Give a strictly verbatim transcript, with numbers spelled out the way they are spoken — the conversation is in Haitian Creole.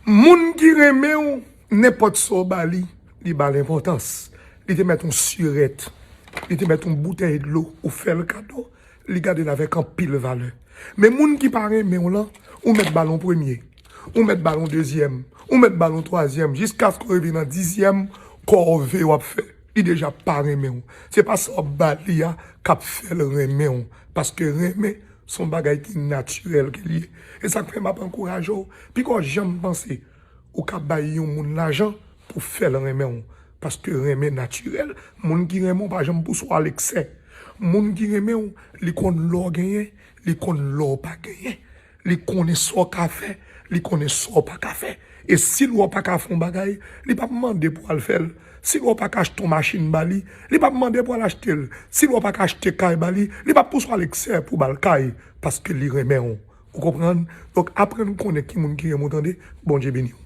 Moun ki renmen w, nenpòt sa w ba li, li ba l enpòtans. Li te mèt yon sirèt, li te mèt yon boutèy dlo, ou fè l kado, li gade l avèk anpil valè. Men moun ki pa renmen w lan, ou mèt ba l yon premye, ou mèt ba l yon dezyèm, ou mèt ba l yon twazyèm, jiskaske w rive nan dizyèm, kòve w ap fè. Li deja pa renmen w. Se pa sa w ap ba li a k ap fè l renmen w. Paske renmen, se yon bagay ki natirèl ke l ye. E sa k fè m ap ankouraje w. Piko janm panse ou ka bay yon moun lajan pou fè l renmen w. Paske renmen natirèl. Moun ki renmen w pa janm pouse w a leksè. Moun ki renmen w, li konn lè w genyen, li konn lè w pa genyen. Li konnen sa w ka fè, li konnen sa w pa ka fè. E si l wè w pa ka fè yon bagay, li p ap mande pou w al fè l. Si l wè w pa ka achte yon machin ba li, li p ap mande pou w al achte l. Si l wè w pa ka achte kay ba li, li p ap pouse w a leksè pou w ba l kay, paske li renmen w. Ou konprann? Donk, aprann konnen ki moun ki renmen w, tande. Bondye beni w.